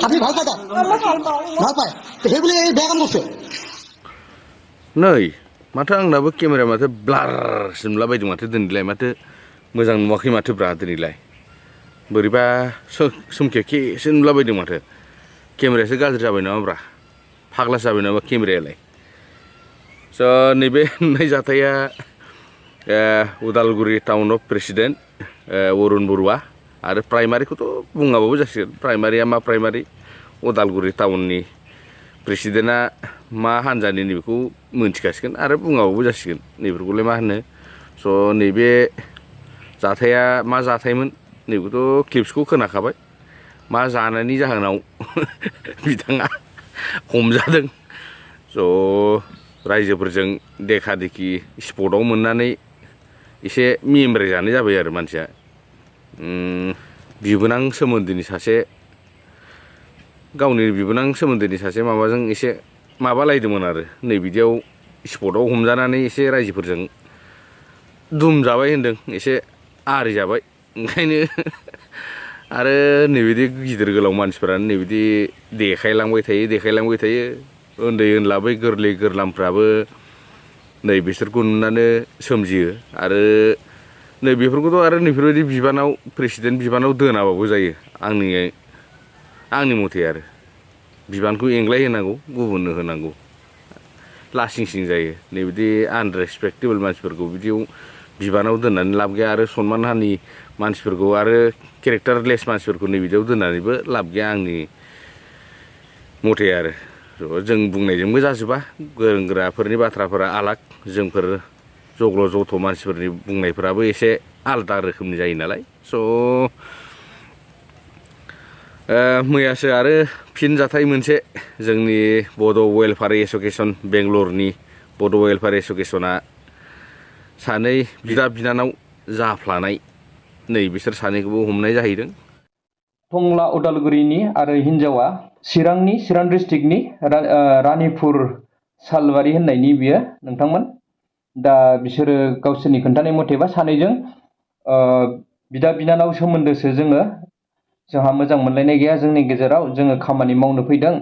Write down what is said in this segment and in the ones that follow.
আপনি ভাল পায় ভাল পায় তো সেইবুলি এই বেয়া কাম করছে नै माथो आंनाबो केमेरा माथो ब्लार जोंला बायदों माथो दिनैलाय माथो मोजां नुवाखै माथो ब्रा दिनैलाय बोरैबा सोमखेखेसो नुला बायदों माथो केमेरायासो गाज्रि जाबाय नामा ब्रा फाग्लासो जाबाय नामा केमेरायालाय स' नैबे नुनाय जाथाया Udalguri town of president Arun Baruah आरो प्राइमारिखौथ' बुङाबाबो जासिगोन प्राइमारिया मा प्राइमारि उदालगुरि टाउननि प्रेसिडेन्टआ मा हान्जानि नैबेखौ मोनथिखासिगोन आरो बुङाबाबो जासिगोन नैबेफोरखौलाय मा होनो स' नैबे जाथाया मा जाथायमोन नैबेखौथ' क्लिप्सखौ खोनाखाबाय मा जानायनि जाहोनाव बिथाङा हमजादों स' रायजोफोरजों देखा देखि स्पटआव मोननानै एसे मेमब्रे जानाय जाबाय आरो मानसिया बिबोनां सोमोन्दोनि सासे गावनि बिबोनां सोमोन्दोनि सासे माबाजों एसे माबालायदोंमोन आरो नै बिदियाव स्पटआव हमजानानै एसे रायजोफोरजों दुम जाबाय होनदों एसे आरि जाबाय ओंखायनो आरो नैबिदि गिदिर गोलाव मानसिफोरानो नैबिदि देखायलांबाय थायो उन्दै उनला बै गोरलै गोरलामफ्राबो नै बिसोरखौ नुनानै सोमजियो आरो नै बेफोरखौथ' आरो नैफोरबायदि बिबानाव प्रेसिडेन्ट बिबानाव दोनाबाबो जायो आंनि मथे आरो बिबानखौ एंग्लाय होनांगौ गुबुननो होनांगौ लासिं सिं जायो नैबिदि आनरेसपेक्टेबोल मानसिफोरखौ बिदियाव बिबानाव दोननानै लाब गैया आरो सनमान हानि मानसिफोरखौ आरो केरेक्टारलेस मानसिफोरखौ नैबिदियाव दोननानैबो लाब गैया आंनि मथे आरो जों बुंनायजोंबो जाजोबा गोरों गोराफोरनि बाथ्राफोरा आलाग जोंफोर जग्ल' जथ' मानसिफोरनि बुंनायफोराबो एसे आलादा रोखोमनि जायो नालाय स' मैयासो आरो फिन जाथाय मोनसे जोंनि बड' वेलफेयार एस'सियेसन बेंगलरनि बड' वेलफेयार एस'सियेसना सानै बिदा बिनानाव जाफ्लानाय नै बिसोर सानैखौबो हमनाय जाहैदों टंला उदालगुरिनि आरो हिन्जावा चिरां डिस्ट्रिक्टनि रानिपुर सालबारि होननायनि बियो नोंथांमोन दा बिसोरो गावसोरनि खोन्थानाय मथेबा सानैजों बिदा बिनानाव सोमोन्दोसो जोंहा मोजां मोनलायनाय गैया जोंनि गेजेराव जोङो खामानि मावनो फैदों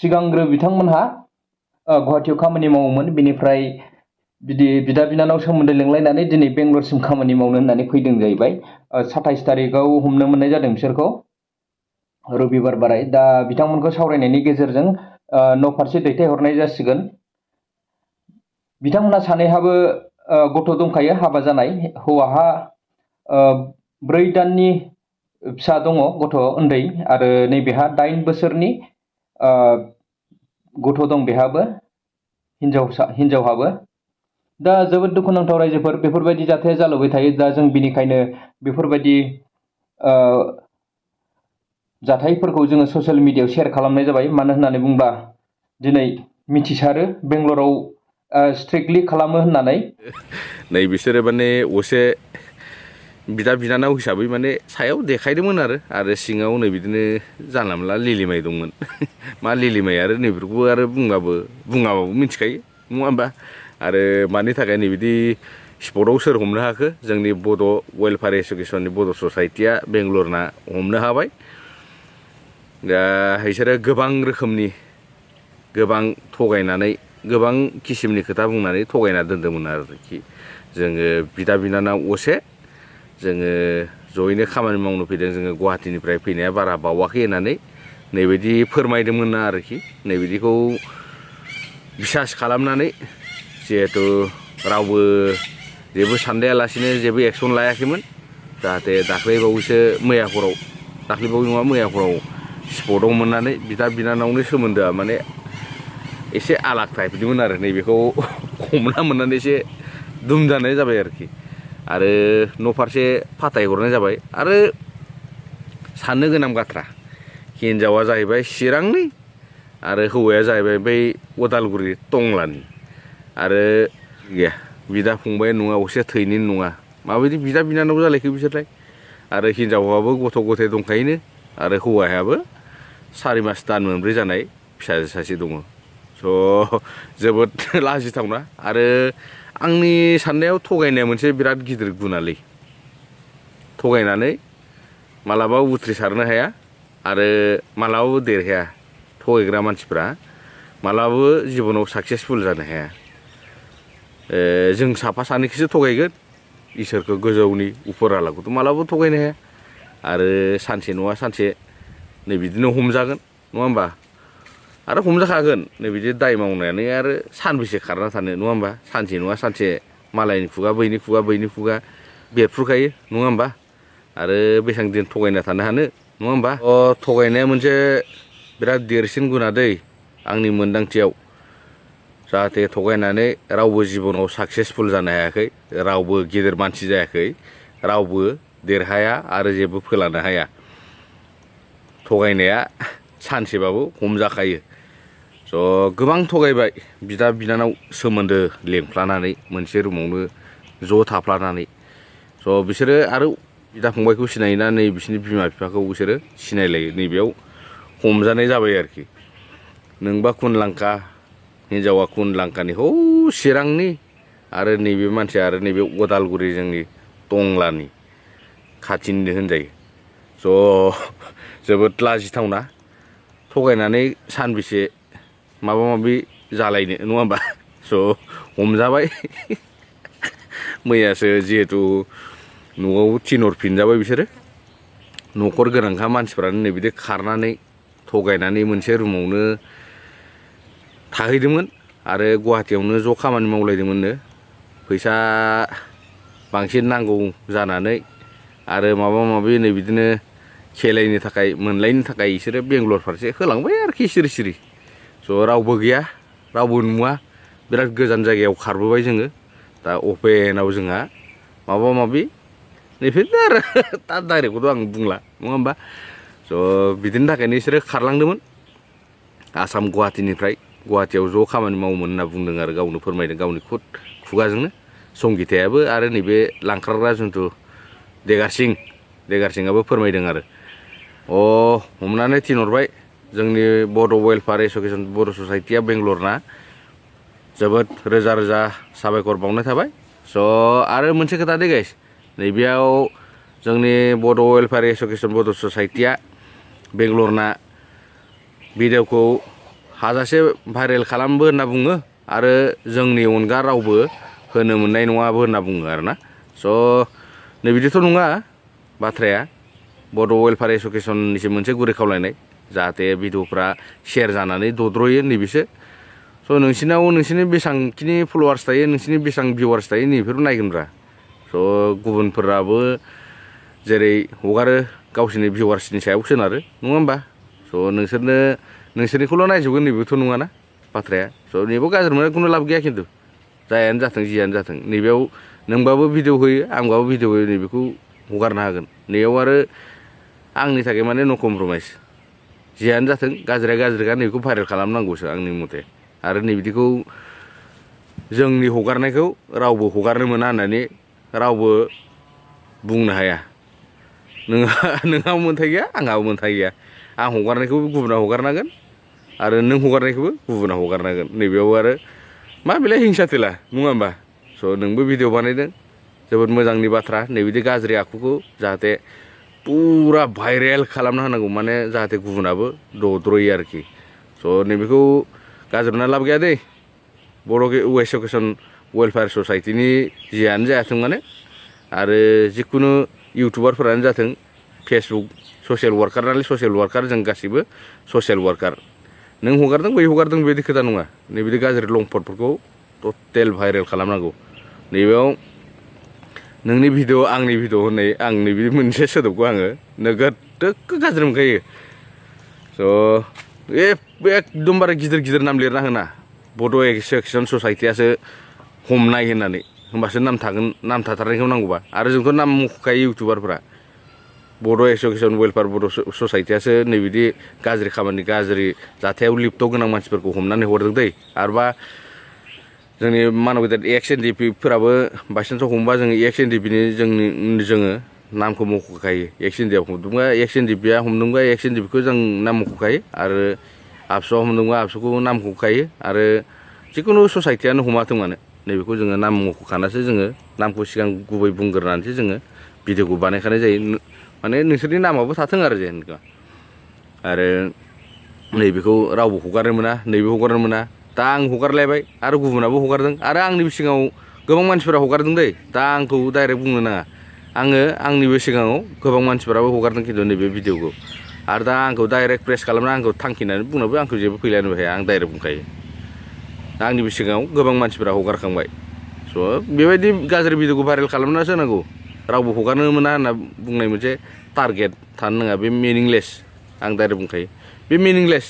सिगांग्रो बिथांमोनहा गुवाहाटीयाव खामानि मावोमोन बेनिफ्राय बिदि बिदा बिनानाव सोमोन्दो लिंलायनानै दिनै बेंगलरसिम खामानि मावनो होननानै फैदों जाहैबाय 27 तारिखआव हमनो मोननाय जादों बिसोरखौ रबिबार बाराय दा बिथांमोनखौ सावरायनायनि गेजेरजों न' फारसे दैथायहरनाय जासिगोन बिथांमोनहा सानैहाबो गथ' दंखायो हाबा जानाय हौवाहा 4 दाननि फिसा दङ गथ' उन्दै आरो नैबेहा 8 बोसोरनि गथ' दं बेहाबो हिनजावहाबो दा जोबोद दुखुनांथाव रायजोफोर बेफोरबायदि जाथाया जालायबाय थायो दा जों बिनिखायनो बेफोरबायदि जाथायफोरखौ जोङो ससियेल मिडियायाव शेयार खालामनाय जाबाय मानो होननानै बुंब्ला दिनै मिथिसारो बेंगलराव स्ट्रिक्टलि खालामो होननानै नै बिसोरो माने असे बिदा बिनानाव हिसाबै माने सायाव देखायदोंमोन आरो सिङाव नै बिदिनो जानला मोनला लिलिमाइ दंमोन मा लिलिमाइ आरो नैफोरखौबो आरो बुङाबाबो मिथिखायो नङा होमबा आरो मानि थाखाय नैबिदि स्पटआव सोर हमनो हाखो जोंनि बड' वेलफेयार एस'सियेसननि बड' ससाइटिया बेंगलरना हमनो हाबाय दा बिसोरो गोबां रोखोमनि गोबां थगायनानै गोबां किसिमनि खोथा बुंनानै थगायना दोन्दोंमोन आरोखि जोङो बिदा बिनानाव असे जोङो जयैनो खामानि मावनो फैदों जोङो गुवाहाटीनिफ्राय फैनाया बारा बावाखै होननानै नैबायदि फोरमायदोंमोन आरोखि नैबायदिखौ बिसास खालामनानै जिहेथु रावबो जेबो सानलायालासिनो जेबो एक्सन लायाखैमोन जाहाथे दाख्लैबावैसो मैया हराव स्पटआव मोननानै बिदा बिनानावनि सोमोन्दोआ माने एसे आलाग टाइपनिमोन आरो नैबेखौ हमना मोननानै एसे दुम जानाय जाबाय आरोखि आरो न' फारसे फाथायहरनाय जाबाय आरो साननो गोनां बाथ्रा हिनजावा जाहैबाय चिरांनि आरो हौवाया जाहैबाय बै उदालगुरि टंलानि आरो गैया बिदा फंबाय नङा असे थैनि नङा माबायदि बिदा बिनानाव जालायखो बिसोरलाय आरो हिनजावाबो गथ' गथाय दंखायोनो आरो हौवायाबो 4 मास दान मोनब्रै जानाय फिसाजो सासे दङ स' जोबोद लाजिथावना आरो आंनि साननायाव थगायनाया मोनसे बिराद गिदिर गुनालै थगायनानै मालाबा उथ्रिसारनो हाया आरो मालाबाबो देरहाया थगायग्रा मानसिफ्रा मालाबाबो जिबनाव साक्सेसफुल जानो हाया जों साफा सानैखौसो थगायगोन इसोरखौ गोजौनि उपरालाखौथ' मालाबाबो थगायनो हाया आरो सानसे नङा सानसे नै बिदिनो हमजागोन नङा होमबा आरो हमजाखागोन नै बिदि दाय मावनानै आरो सानबेसे खारना थानो नङा होमबा सानसे नङा सानसे मालायनि खुगा बैनि खुगा बेरफ्रुखायो नङा होमबा आरो बेसेबां दिन थगायना थानो हानो नङा होमबा थगायनाया मोनसे बिराद देरसिन गुना दै आंनि मोनदांथियाव जाहाथे थगायनानै रावबो जिबनाव साक्सेसफुल जानो हायाखै रावबो गेदेर मानसि जायाखै रावबो देरहाया आरो जेबो फोलानो हाया थगायनाया सानसेबाबो हमजाखायो स' गोबां थगायबाय बिदा बिनानाव सोमोन्दो लेंफ्लानानै मोनसे रुमावनो ज' थाफ्लानानै स' बिसोरो आरो बिदा फंबायखौ सिनायोना नै बिसोरनि बिमा बिफाखौ बिसोरो सिनायलायो नैबेयाव हमजानाय जाबाय आरोखि नोंबा कुन लांका हिन्जावा कुन लांकानि हौ चिरांनि आरो नैबे मानसिया आरो नैबे उदालगुरि जोंनि टंलानि खाथिनिनो होनजायो स' जोबोद लाजिथावना थगायनानै सानबेसे माबा माबि जालायनो नङा होमबा स' हमजाबाय मैयासो जिहेथु न'आव थिनहरफिनजाबाय बिसोरो न'खर गोनांखा मानसिफ्रानो नै बिदि खारनानै थगायनानै मोनसे रुमावनो थाहैदोंमोन आरो गुवाहाटियावनो ज' खामानि मावलायदोंमोननो फैसा बांसिन नांगौ जानानै आरो माबा माबि नै बिदिनो खेलायनो थाखाय मोनलायनो थाखाय बिसोरो बेंगलर फारसे होलांबाय आरोखि सिरि सिरि स' रावबो गैया रावबो नुवा बिराद गोजान जायगायाव खारबोबाय जोङो दा अपेनाव जोंहा माबा माबि नैफोरनो आरो दा डाइरेक्टखौथ' आं बुंला नङा होमबा स' बिदिनि थाखायनो बिसोरो खारलांदोंमोन आसाम गुवाहाटिनिफ्राय गुवाहाटियाव ज' खामानि मावोमोन होनना बुंदों आरो गावनो फोरमायदों गावनि खुगाजोंनो संगितायाबो आरो नैबे लांखारग्रा जिथु देगारसिंआबो फोरमायदों आरो हमनानै थिनहरबाय जोंनि बड' वेलफेयार एस'सियेसन बर' ससाइटिया बेंगलरना जोबोद रोजा रोजा साबायखर बावनाय थाबाय स' आरो मोनसे खोथा दे गाइस नैबेयाव जोंनि बड' वेलफेयार एस'सियेसन बड' ससाइटिया बेंगलरना भिडिअखौ हाजासे भाइरेल खालामबो होनना बुङो आरो जोंनि अनगा रावबो होनो मोननाय नङाबो होनना बुङो आरोना स' नै बिदिथ' नङा बाथ्राया बड' वेलफेयार एस'सियेसननिसो मोनसे गुरै खावलायनाय जाहाथे भिडिअफ्रा शेयार जानानै दद्रयो नैबेसो स' नोंसिनि बेसेबांखिनि फल'वार्स थायो नोंसिनि बेसेबां भिउवार्स थायो नैफोरखौ नायगोनब्रा स' गुबुनफोराबो जेरै हगारो गावसोरनि भिउवार्सनि सायाव सोनारो नङा होमबा स' नोंसोरनिखौल' नायजोबगोन नैबेथ' नङाना बाथ्राया स' नैबेयाव गाज्रि मोननाय खुनु लाब गैया खिन्थु जायानो जाथों जियानो जाथों नैबेयाव नोंबाबो भिडिअ होयो आंबाबो भिडिअ होयो नैबेखौ हगारनो हागोन नैयाव आरो आंनि थाखाय माने नो कमप्रमाइस जियानो जाथों गाज्रिया गाज्रिखा नैबेखौ भाइरेल खालामनांगौसो आंनि मथे आरो नैबिदिखौ जोंनि हगारनायखौ रावबो हगारनो मोना होननानै रावबो बुंनो हाया नोंहाबो मोन्थाय गैया आंहाबो मोन्थाय गैया आं हगारनायखौबो गुबुना हगारनांगोन आरो नों हगारनायखौबो गुबुना हगारनांगोन नैबेयाव आरो मा बेलाय हिंसा थेला नङा होमबा स' नोंबो भिडिअ बानायदों जोबोद मोजांनि बाथ्रा नैबिदि गाज्रि आखुखौ जाहाथे पुरा भाइरेल खालामना होनांगौ माने जाहाथे गुबुनाबो दद्रयो आरोखि स' नैबेखौ गाज्रि मोनना लाब गैया दै बर' एस'सियेसन वेलफेयार ससाइटिनि जियानो जायाथों माने आरो जिखुनु इउटुबारफोरानो जाथों फेसबुक ससियेल वार्कार नालाय ससियेल वार्कार जों गासैबो ससियेल वार्कार नों हगारदों बै हगारदों बेबायदि खोथा नङा नैबिदि गाज्रि लंफटफोरखौ टटेल भाइरेल खालामनांगौ नैबेयाव नोंनि भिडिअ आंनि भिडिअ होननाय आं नैबे मोनसे सोदोबखौ आङो नोगोद गाज्रि मोनखायो स' एकदमबारे गिदिर नाम लिरना होना बड' एस'सियेसन ससाइटियासो हमनाय होननानै होमबासो नाम थागोन नाम थाथारनायखौ नांगौबा आरो जोंथ' नाम मख'खायो इउटुबारफोरा बड' एस'सियेसन वेलफेयार बड' ससाइटियासो नैबिदि गाज्रि खामानि गाज्रि जाथायाव लिप्त गोनां मानसिफोरखौ हमनानै हरदों दै आरोबा जोंनि मानबायदा एक्स एन डि पि फोराबो बायसान्सआव हमबा जोङो एक्स एन डि पि नि जोङो नामखौ मख'खायो एक्स एन डि आव हमदोंबा एक्स एन डि पि आ हमदोंबा एक्स एन डि पि खौ जों नाम मख'खायो आरो आबसुआ हमदोंबा आबसुखौ नाम मख'खायो आरो जिखुनु ससाइटियानो हमाथों मानो नैबेखौ जोङो नाम मख'खानासो जोङो नामखौ सिगां गुबै बुंग्रोनानैसो जोङो भिडिअखौ बानायखानाय जायो माने नोंसोरनि नामाबो थाथों आरो जेनेबा आरो नैबेखौ रावबो हगारनो मोना नैबे हगारनो मोना दा आं हगारलायबाय आरो गुबुनाबो हगारदों आरो आंनिबो सिगाङाव गोबां मानसिफोरा हगारदों दै दा आंखौ डाइरेक्ट बुंनो नाङा आङो आंनिबो सिगाङाव गोबां मानसिफोराबो हगारदों खिन्थु नैबे भिडिअखौ आरो दा आंखौ डाइरेक्ट प्रेस खालामना आंखौ थांखिनानै बुंनाबो आंखौ जेबो फैलानो हाया आं डाइरेक्ट बुंखायो आंनिबो सिगाङाव गोबां मानसिफोरा हगारखांबाय स' बेबायदि गाज्रि भिडिअखौ भाइरेल खालामनासो होनांगौ रावबो हगारनो मोना होनना बुंनाय मोनसे टारगेट थानो नाङा बे मिनिंलेस आं डाइरेक्ट बुंखायो बे मिनिंलेस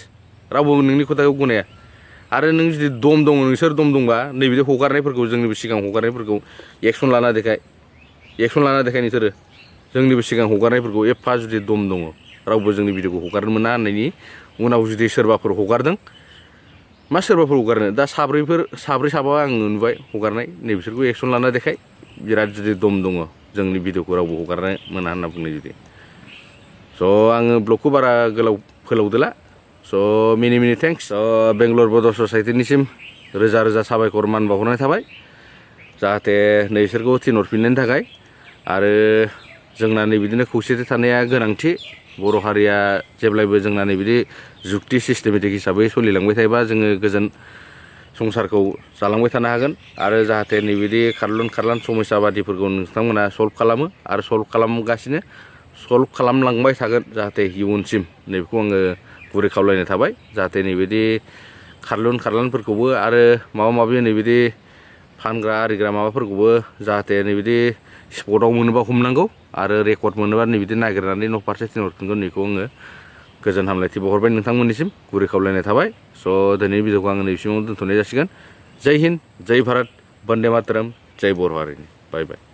रावबो नोंनि खोथाखौ गनाया आरो नों जुदि दम दङ नोंसोर दम दंबा नैबिदि हगारनायफोरखौ जोंनिबो सिगां हगारनायफोरखौ एक्सन लाना देखाय नोंसोरो जोंनिबो सिगां हगारनायफोरखौ एफा जुदि दम दङ रावबो जोंनि भिडिअखौ हगारनो मोना होननायनि उनाव जुदि सोरबाफोर हगारदों मा सोरबाफोर हगारनो दा साब्रै साबा आं नुबाय हगारनाय नैबिसोरखौ एक्सन लाना देखाय बिराद जुदि दम दङ जोंनि भिडिअखौ रावबो हगारनो मोना होनना बुंनाय जुदि स' आङो ब्लगखौ बारा गोलाव फोलावदोला स' मिनि थेंक्स बेंगलर बड' ससाइटिनिसिम रोजा रोजा साबायखर मान बावहरनाय थाबाय जाहाथे नैसोरखौ थिनहरफिननायनि थाखाय आरो जोंना नैबिदिनो खौसेथि थानाया गोनांथि बर' हारिया जेब्लायबो जोंना नैबिदि जुक्ति सिस्टेमेटिक हिसाबै सोलिलांबाय थायोबा जोङो गोजोन संसारखौ जालांबाय थानो हागोन आरो जाहाथे नैबिदि खारलान समस्याबादिफोरखौ नोंथांमोना सल्भ खालामो आरो सल्भ खालामगासिनो सल्भ खालामलांबाय थागोन जाहाथे इयुनसिम नैबेखौ आङो गुरै खावलायनाय थाबाय जाहाथे नैबिदि खारलानफोरखौबो आरो माबा माबि नैबिदि फानग्रा आरिग्रा माबाफोरखौबो जाहाथे नैबिदि स्पटआव मोनोबा हमनांगौ आरो रेकर्ड मोनोबा नैबिदि नागिरनानै न' फारसे थिनहरफिनगोन नैखौ आङो गोजोन हामलायथि बावहरबाय नोंथांमोननिसिम गुरै खावलायनाय थाबाय स' दिनैनि भिडिअखौ आङो नैसिमाव दोनथ'नाय जासिगोन जय हिन्द जय भारत बन्दे मातरम जय बर' हारिनि बाय बाय